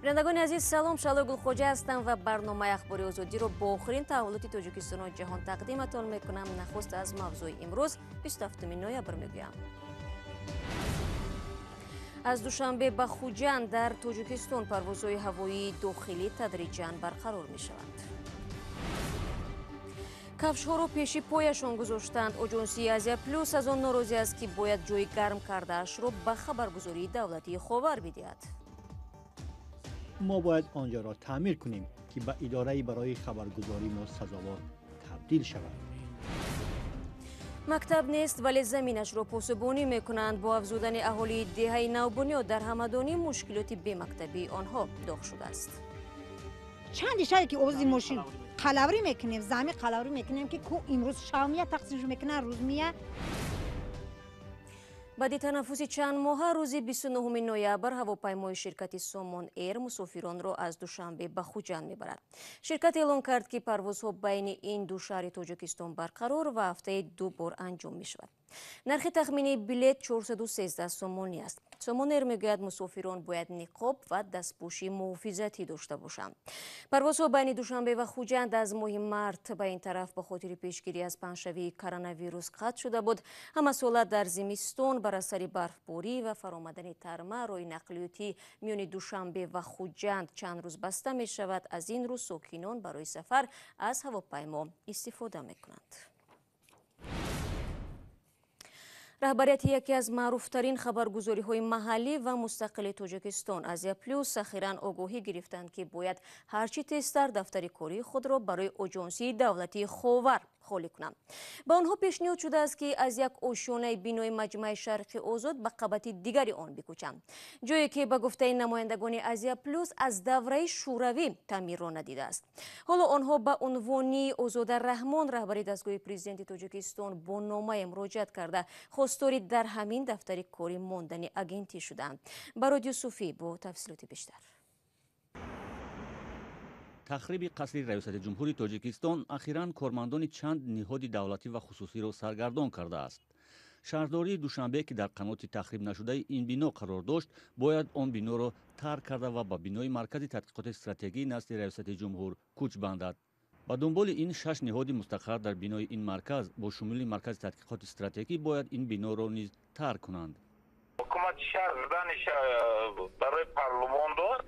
Бинандагони азиз, салом. Шаҳло Гулхоҷа ҳастам ва барномаи Ахбори Озодиро бо охирин таҳаввулоти Тоҷикистону ҷаҳон тақдиматон мекунам. Нахуст аз мавзӯи имрӯз, 27 ноябр, мегӯям. Аз Душанбе ба Хуҷанд дар Тоҷикистон парвозҳои ҳавоии дохилӣ тадриҷан барқарор мешаванд. Кафшҳоро пеши пояшон гузоштанд. Оҷонсии Азия Плюс аз он норозӣ аст, ки бояд ҷои гарм кардаашро ба хабаргузории давлатии Ховар бидиҳад. Мо бояд он ҷоро таъмир кунем, ки ба идораи барои хабаргузории мо сазовор табдил шавад. Мактаб нест, вале заминашро посубонӣ мекунанд. Бо афзудани аҳолии деҳаи Навбунёд дар Ҳамадонӣ мушкилоти бемактабии онҳо доғ шудааст. Чанди шаре ки овози мошин қалаврӣ мекунем, замин қалаврӣ мекунем, ки ку имрӯз шавмия тақсим мекунад, рӯзмия. Баъди танаффуси чанд моҳа, рӯзи 29 ноябр ҳавопаймои ширкати Сомон Эйр мусофиронро аз Душанбе ба Хуҷанд мебарад. Ширкат эълон кард, ки парвозҳо байни ин ду шаҳри Тоҷикистон барқарор ва ҳафтаи ду бор анҷом мешавад. Нархи тахминии билет 413 сомонӣ аст. Сомон Эйр мегӯяд, мусофирон бояд ниқоб ва дастпӯши муҳофизатӣ дошта бошанд. Парвозҳо байни Душанбе ва Хуҷанд аз моҳи март ба ин тараф ба хотири пешгирӣ аз паҳншавии коронавирус қатъ шуда буд. Ҳамасола дар зимистон бар асари барфборӣ ва фаромадани тарма роҳи нақлиётӣ миёни Душанбе ва Хуҷанд чанд рӯз баста мешавад. Аз ин рӯ сокинон барои сафар аз ҳавопаймо истифода мекунанд. Раҳбарияти яке аз маъруфтарин хабаргузориҳои маҳаллӣ ва мустақили Тоҷикистон, Азия Плюс, ахиран огоҳӣ гирифтанд, ки бояд ҳарчи тезтар дафтари кории худро барои оҷонсии давлатии Ховар холӣ кунанд. Ба онҳо пешниҳод шудааст, ки аз як ошёнаи бинои Маҷмаи Шарқи Озод ба қабати дигари он бикӯчанд, ҷое ки, ба гуфтаи намояндагони Азия Плюс, аз давраи Шӯравӣ таъмирро надидааст. Ҳоло онҳо ба унвони Озода Раҳмон, раҳбари дастгоҳи президенти Тоҷикистон, бо номае муроҷиат карда, хостори дар ҳамин дафтари корӣ мондани агентӣ шуданд. Барод Юсуфӣ бо тафсилоти бештар. Тахриби қасри раёсати ҷумҳури Тоҷикистон ахиран кормандони чанд ниҳоди давлатӣ ва хусусиро саргардон кардааст. Шаҳрдории Душанбе, ки дар қаноти тахриб нашудаи ин бино қарор дошт, бояд он биноро тарк карда ва ба бинои Маркази тадқиқоти стратегии назди раёсати ҷумҳур кӯч бандад. Ба дунболи ин шаш ниҳоди мустақар дар бинои ин марказ, бо шумули Маркази тадқиқоти стратегӣ, бояд ин биноро низ тарк кунанд. Ҳукумати шаҳр зданиша барои парлумон дод.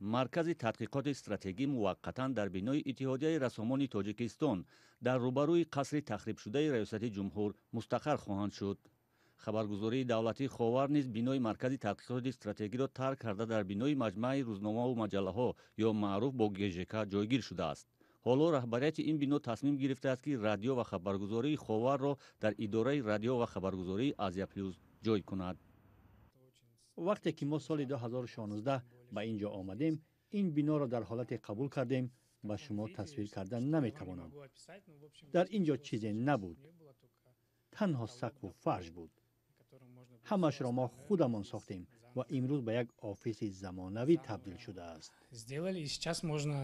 Маркази тадқиқоти стратегӣ муваққатан дар бинои Иттиҳодияи рассомони Тоҷикистон дар рӯбарӯи қасри тахрибшудаи раёсати ҷумҳур мустақар хоҳанд шуд. Хабаргузории давлатии Ховар низ бинои Маркази тадқиқоти стратегиро тарк карда, дар бинои Маҷмааи рӯзномаву маҷаллаҳо ё маъруф бо ГЖК ҷойгир шудааст. Ҳоло раҳбарияти ин бино тасмим гирифтааст, ки радио ва хабаргузории Ховарро дар идораи радио ва хабаргузории Азия Плюс ҷой кунад. Вақте ки мо соли 2016 ба ин ҷо омадем, ин биноро дар ҳолате қабул кардем, ба шумо тасвир кардан наметавонам. Дар ин ҷо чизе набуд, танҳо сақфу фарш буд. Ҳамашро мо худамон сохтем ва имрӯз ба як офиси замонавӣ табдил шудааст. Сделали, и сейчас можно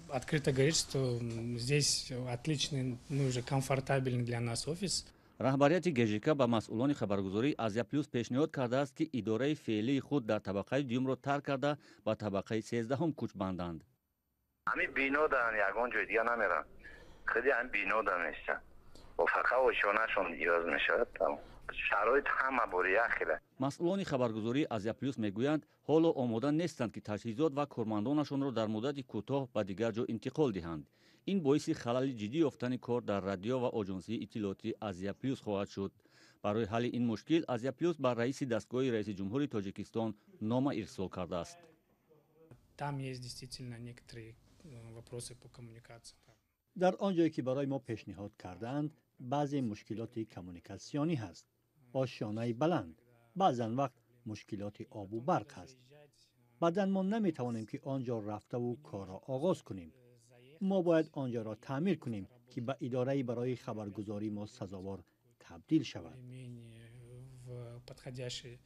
открыто говорить, что здесь отличный, ну, уже комфортабельный для нас офис. Раҳбарияти ГЖК ба масъулони хабаргузории Азия Плюс пешниҳод кардааст, ки идораи феълии худ дар табақаи дуюмро тарк карда, ба табақаи 13-ҳум кӯч банданд. Ҳамин бино дан ягон ҷой дига намеранд, худи ҳамин бино да мешаванд, фақат ошёнашон иваз мешавад. Шароит ҳама бори яхела. Масъулони хабаргузории Азия Плюс мегӯянд, ҳоло омода нестанд, ки таҷҳизот ва кормандонашонро дар муддати кӯтоҳ ба дигар ҷо интиқол диҳанд. Ин боиси халали ҷиддӣ ёфтани кор дар радио ва оҷонсии иттилоотии Азия Плюс хоҳад шуд. Барои ҳалли ин мушкил Азия Плюс ба раиси дастгоҳи раиси ҷумҳури Тоҷикистон нома ирсол кардааст. Там есть действительно некоторые вопросы по коммуникации. Дар он ҷое, ки барои мо пешниҳод кардаанд, баъзе мушкилоти коммуникатсионӣ ҳаст. Ошёнаи баланд, баъзан вақт мушкилоти обу барқ ҳаст. Баъдан мо наметавонем, ки он ҷо рафтаву корро оғоз кунем. Мо бояд он ҷоро таъмир кунем, ки ба идораи барои хабаргузории мо сазовор табдил шавад. В подходящий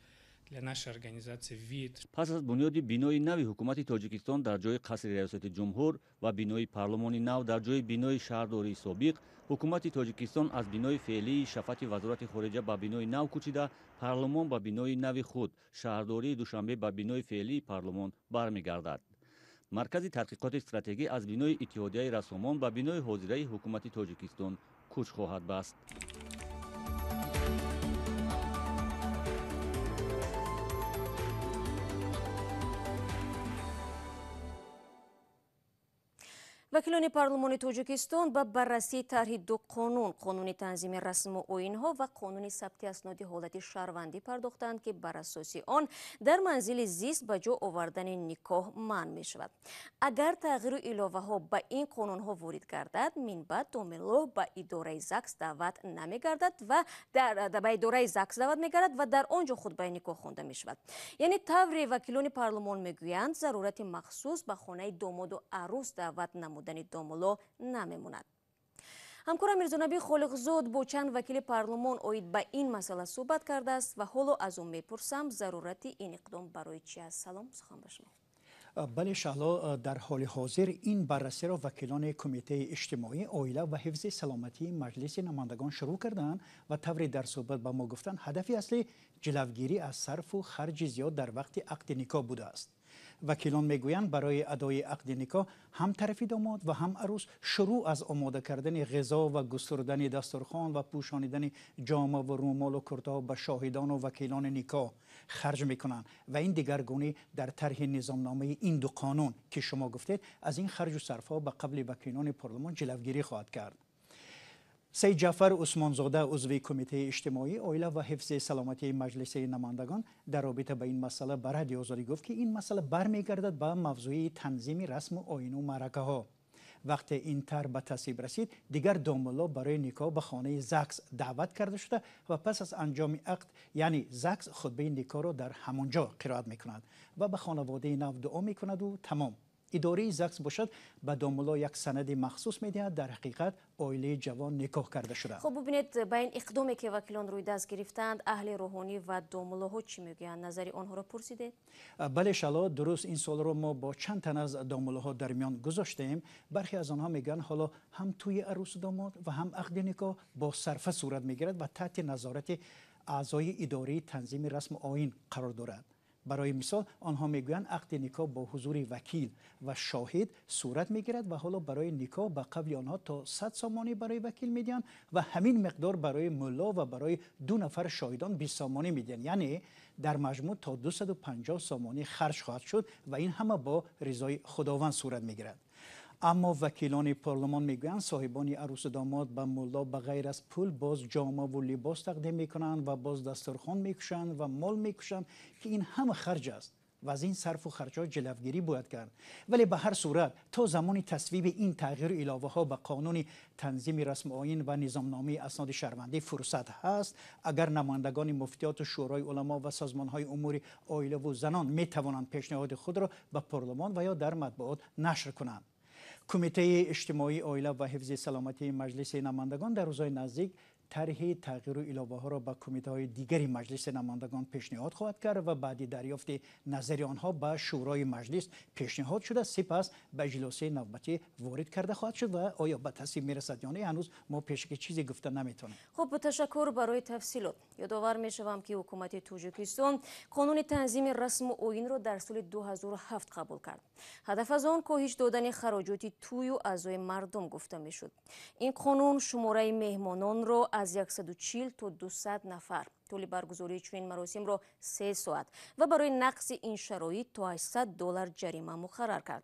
для нашей организации вид. Пас аз бунёди бинои нави ҳукумати Тоҷикистон дар ҷои қасри раёсати ҷумҳур ва бинои парлумони нав дар ҷои бинои шаҳрдории собиқ, ҳукумати Тоҷикистон аз бинои феълии шафати вазорати хориҷа ба бинои нав кӯчида, парлумон ба бинои нави худ, шаҳрдории Душанбе ба бинои феълии парлумон бармегардад. Маркази тадқиқоти стратегӣ аз бинои Иттиҳодияи рассомон ба бинои ҳозираи ҳукумати Тоҷикистон кӯч хоҳад баст. Вакилони парлумони Тоҷикистон ба баррасии тарҳи ду қонун, қонуни танзими расму оинҳо ва қонуни сабти асноди ҳолати шаҳрвандӣ пардохтанд, ки бар асоси он дар манзили зист ба ҷо овардани никоҳ манъ мешавад. Агар тағйиру иловаҳо ба ин қонунҳо ворид гардад, минбаъд домулло ба идораи ЗАГС даъват намегардад ва ба идораи ЗАГС даъват мегардад ва дар он ҷо хутбаи никоҳ хонда мешавад. Яъне тавре вакилони парлумон мегӯянд, зарурати махсус ба хонаи домоду арӯс даъват намуд дани домулло намемонад. Ҳамкорам Мирзонаби Холиқзод бо чанд вакили парлумон оид ба ин масъала суҳбат кардааст ва ҳоло аз ӯ мепурсам зарурати ин иқдом барои чи аст. Салом, сухан ба шумо. Бале Шаҳло, дар ҳоли ҳозир ин баррасиро вакилони кумитаи иҷтимоӣ, оила ва ҳифзи саломатии Маҷлиси намояндагон шурӯъ карданд ва тавре дар суҳбат ба мо гуфтанд, ҳадафи аслӣ ҷилавгирӣ аз сарфу харҷи зиёд дар вақти ақди никоҳ будааст. Вакилон мегӯянд, барои адои ақди никоҳ ҳам тарафи домод ва ҳам арӯс шурӯъ аз омода кардани ғизо ва густурдани дастурхон ва пӯшонидани ҷома ва румолу куртаҳо ба шоҳидону вакилони никоҳ харҷ мекунанд ва ин дигаргунӣ дар тарҳи низомномаи ин ду қонун, ки шумо гуфтед, аз ин харҷу сарфҳо ба қабли вакилони парлумон ҷилавгирӣ хоҳад кард. Саид Ҷаъфар Усмонзода, узви кумитаи иҷтимоӣ, оила ва ҳифзи саломатии Маҷлиси намояндагон, дар робита ба ин масъала ба Радиои Озодӣ гуфт, ки ин масъала бармегардад ба мавзӯи танзими расму оину маъракаҳо. Вақте ин тарҳ ба тасвиб расид, дигар домулло барои никоҳ ба хонаи ЗАГС даъват карда шуда ва пас аз анҷоми ақд, яъне ЗАГС хутбаи никоҳро дар ҳамон ҷо қироат мекунад ва ба хонаводаи нав дуо мекунаду тамом. Идораи ЗАГС бошад ба домулло як санади махсус медиҳад, дар ҳақиқат оилаи ҷавон никоҳ карда шудааст. Хуб, бубинед, ба ин иқдоме ки вакилон рӯи даст гирифтаанд, аҳли рӯҳонӣ ва домуллоҳо чӣ мегӯянд? Назари онҳоро пурсидед? Бале Шаҳло, дуруст, ин суолро мо бо чанд тан аз домуллоҳо дар миён гузоштем. Бархе аз онҳо мегӯянд, ҳоло ҳам тӯи арӯсу домод ва ҳам ақди никоҳ бо сарфа сурат мегирад ва таҳти назорати аъзои идораи танзими расму оин қарор дорад. Барои мисол, онҳо мегӯянд ақди никоҳ бо ҳузури вакил ва шоҳид сурат мегирад ва ҳоло барои никоҳ ба қавли онҳо то 100 сомонӣ барои вакил медиҳанд ва ҳамин миқдор барои мулло ва барои ду нафар шоҳидон 20 сомонӣ медиҳанд. Яъне дар маҷмӯъ то 250 сомонӣ харҷ хоҳад шуд ва ин ҳама бо ризои Худованд сурат мегирад. Аммо вакилони парлумон мегӯянд, соҳибони арӯсу домод ба мулло ба ғайр аз пул боз ҷома ву либос тақдим мекунанд ва боз дастурхон мекушанд ва мол мекушанд, ки ин ҳама харҷ аст ва аз ин сарфу харҷҳо ҷилавгирӣ бояд кард. Вале ба ҳар сурат то замони тасвиби ин тағйиру иловаҳо ба қонуни танзими расму оин ва низомномаи асноди шаҳрвандӣ фурсат ҳаст. Агар намояндагони муфтиёту шӯрои уламо ва созмонҳои умури оилаву занон метавонанд пешниҳоди худро ба парлумон ва ё дар матбуот нашр кунанд. Кумитаи иҷтимоӣ, оила ва ҳифзи саломатии Маҷлиси намояндагон дар рӯзҳои наздик тарҳи тағйиру иловаҳоро ба кумитаҳои дигари Маҷлиси намояндагон пешниҳод хоҳад кард ва баъди дарёфти назари онҳо ба Шӯрои Маҷлис пешниҳод шуда, сипас ба иҷлосияи навбатӣ ворид карда хоҳад шуд ва оё ба тасвиб мерасад ё не, ҳанӯз мо пешаки чизе гуфта наметавонем. Хуб, ташаккур барои тафсилот. Ёдовар мешавам, ки ҳукумати Тоҷикистон қонуни танзими расму оинро дар соли 2007 қабул кард. Ҳадаф аз он коҳиш додани хароҷоти тӯю аъзои мардум гуфта мешуд. Ин қонун шумораи меҳмононро аз 140 то 200 нафар, тӯли баргузории чунин маросимро 3 соат ва барои нақзи ин шароит то $800 ҷарима муқаррар кард.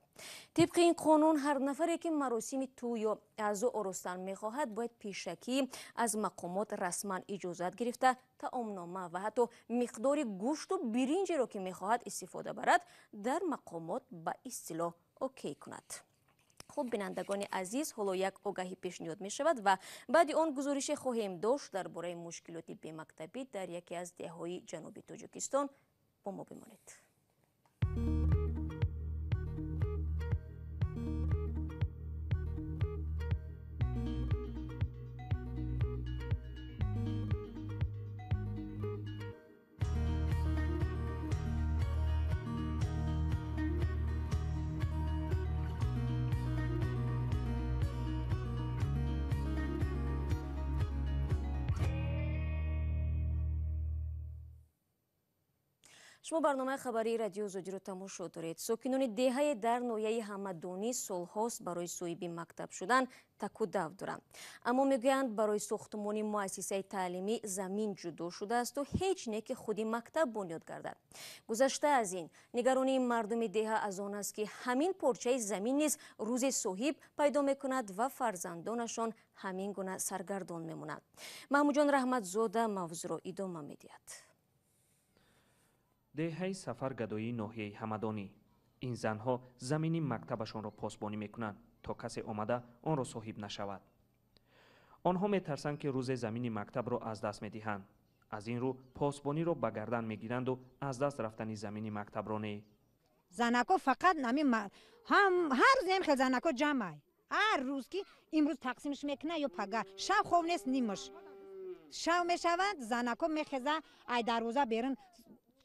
Тибқи ин қонун, ҳар нафаре ки маросими тӯ ё аъзо оростан мехоҳад, бояд пешакӣ аз мақомот расман иҷозат гирифта, таомнома ва ҳатто миқдори гӯшту биринҷеро ки мехоҳад истифода барад, дар мақомот ба истилоҳ окей кунад. Хуб, бинандагони азиз, ҳоло як огаҳӣ пешниҳод мешавад ва баъди он гузорише хоҳем дошт дар бораи мушкилоти бемактабӣ дар яке аз деҳҳои ҷануби Тоҷикистон. Бо мо бимонед. Шумо барномаи хабарии радио Озодиро тамошо доред. Сокинони деҳае дар ноҳияи Ҳамадонӣ солҳост барои соҳиби мактаб шудан таку дав доранд. Аммо мегӯянд, барои сохтмони муассисаи таълимӣ замин ҷудо шудаасту ҳеҷ не ки худи мактаб бунёд гардад. Гузашта аз ин, нигаронии мардуми деҳа аз он аст, ки ҳамин порчаи замин низ рӯзе соҳиб пайдо мекунад ва фарзандонашон ҳамин гуна саргардон мемонанд. Маҳмудҷон Раҳматзода мавзӯъро идома медиҳад. Деҳаи Сафаргадоии ноҳияи Ҳамадонӣ. Ин занҳо замини мактабашонро посбонӣ мекунанд, то касе омада онро соҳиб нашавад. Онҳо метарсанд, ки рӯзе замини мактабро аз даст медиҳанд. Аз ин рӯ посбониро ба гардан мегиранду аз даст рафтани замини мактабро не. Занако фақат ҳар рӯз хел занако ҷамъай. Ҳар рӯз ки имрӯз тақсимш мекунад ё пага. Шаб хоб нест, нимаш. Шав мешавад, занако мехеза, ай дарвоза берун.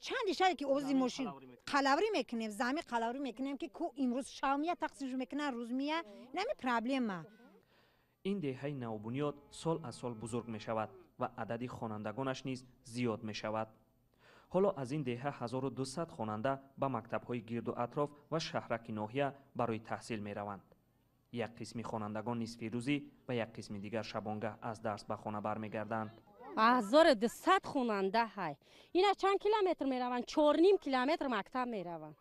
Чанди шаре ки овози мошин қалаврӣ мекунем, замин қалаврӣ мекунем, ки ку имрӯз шав мия тақсимш мекунад, рӯз мия, нами проблема. Ин деҳаи навбунёд сол аз сол бузург мешавад ва адади хонандагонаш низ зиёд мешавад. Ҳоло аз ин деҳа 1200 хонанда ба мактабҳои гирду атроф ва шаҳраки ноҳия барои таҳсил мераванд. Як қисми хонандагон нисфи рӯзӣ ва як қисми дигар шабонгаҳ аз дарс ба хона бармегарданд. 1200 хонанда ҳай. Ина чанд километр мераванд? 4.5 километр мактаб мераванд.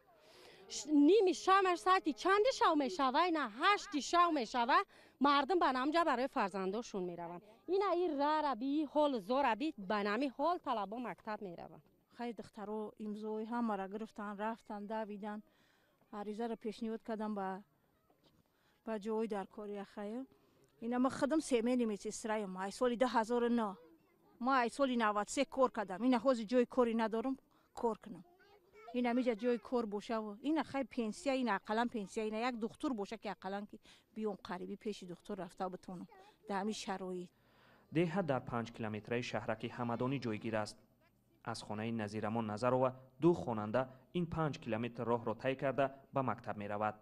Ними шамаш соати чанди шав мешава? Ина 8 шав мешава. Мардум ба намҷа барои фарзандошон мераванд. Ина и рараби, и ҳол зораби, ба нами ҳол талабо мактаб мераванд. Хай духтаро имзои ҳамаро гирифтан, рафтан, давидан, аризаро пешниҳод кардан ба ҷои дар кори ахая. Ина ма худам семени медсестраям. Ай соли 2009 ма ай соли 93 кор кардам. Ина ҳозир ҷои кори надорам, кор кунам. Ина миҷа ҷои кор бошав. Ина хай пенсия, ина ақаллан пенсия, ина як духтур боша ки ақаллан ки биём қариби пеши духтур рафта битонам дар ҳамин шароит. Деҳа дар 5 километраи шаҳраки Ҳамадонӣ ҷойгир аст. Аз хонаи Назирамон Назарова ду хонанда ин 5 километр роҳро тай карда ба мактаб меравад.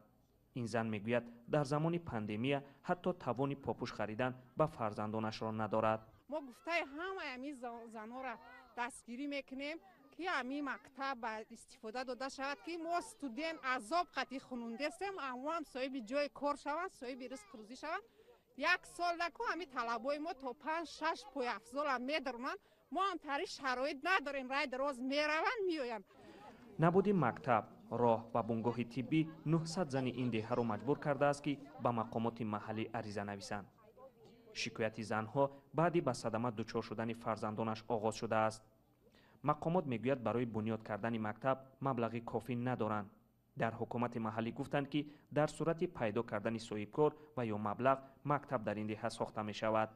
Ин зан мегӯяд, дар замони пандемия ҳатто тавони попуш харидан ба фарзандонашро надорад. Мо гуфтаи ҳамаи ҳамин занҳоро дастгирӣ мекунем, ки ҳамин мактаб ба истифода дода шавад, ки мо студент азоб қатъи хунундестем, аммо ҳам соҳиби ҷои кор шаванд, соҳиби ризқ рӯзӣ шаванд. Як сол наку ҳамин талабои мо то 5-6 пойафзолам медарунанд. Мо ҳам тари шароит надорем, рай дароз мераванд, меоянд. Набуди мактаб, роҳ ва бунгоҳи тиббӣ 900 зани ин деҳаро маҷбур кардааст, ки ба мақомоти маҳаллӣ ариза нависанд. Шикояти занҳо баъди ба садама дучор шудани фарзандонаш оғоз шудааст. Мақомот мегӯяд, барои бунёд кардани мактаб маблағи кофӣ надоранд. Дар ҳукумати маҳаллӣ гуфтанд, ки дар сурати пайдо кардани соҳибкор ва ё маблағ мактаб дар ин деҳа сохта мешавад.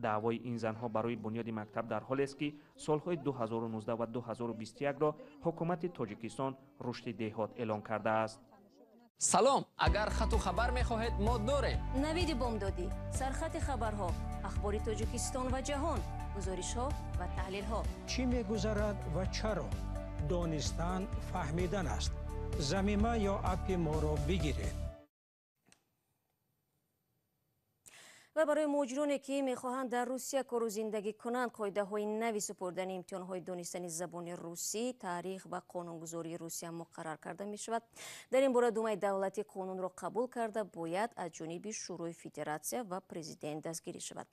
Даъвои ин занҳо барои бунёди мактаб дар ҳолест, ки солҳои 2019 ва 2021-ро ҳукумати Тоҷикистон рушди деҳот эълон кардааст. Салом, агар хату хабар мехоҳед, мо дорем. Навиди бомдодӣ, сархати хабарҳо, ахбори Тоҷикистон ва ҷаҳон, гузоришҳо ва таҳлилҳо. Чӣ мегузарад ва чаро? Донистан фаҳмидан аст. Замима ё аппи моро бигиред. Ва барои муҳоҷироне ки мехоҳанд дар Русия кору зиндагӣ кунанд, қоидаҳои нави супурдани имтиҳонҳои донистани забони русӣ, таърих ва қонунгузории Русия муқаррар карда мешавад. Дар ин бора Думаи давлатӣ қонунро қабул карда, бояд аз ҷониби Шӯрои Федератсия ва президент дастгирӣ шавад.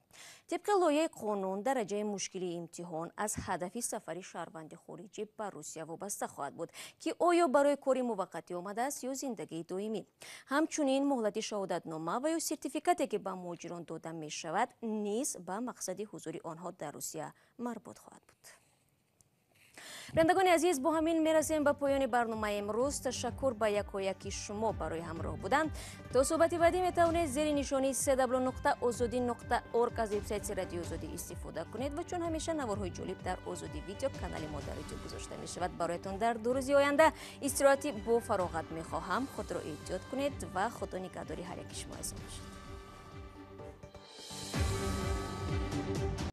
Тибқи лоиҳаи қонун, дараҷаи мушкилии имтиҳон аз ҳадафи сафари шаҳрванди хориҷӣ ба Русия вобаста хоҳад буд, ки оё барои кори муваққатӣ омадааст ё зиндагии доимӣ. Ҳамчунин муҳлати шаҳодатнома ва ё сертификате ки ба муҳоҷирон дода мешавад, низ ба мақсади ҳузури онҳо дар Русия марбут хоҳад буд. Бинандагони азиз, бо ҳамин мерасем ба поёни барномаи имрӯз. Ташаккур ба якояки шумо барои ҳамроҳ будан. То суҳбати баъдӣ метавонед зери нишони www.ozodi.org аз вебсайти радиои Озодӣ истифода кунед ва чун ҳамеша наворҳои ҷолиб дар Озодӣ видео канали мо дар ютуб гузошта мешавад. Бароятон дар 2 рӯзи оянда истироҳати бо фароғат мехоҳам. Худро эҳтиёт кунед ва худо нигаҳдори ҳар яки шумо азизон бошад.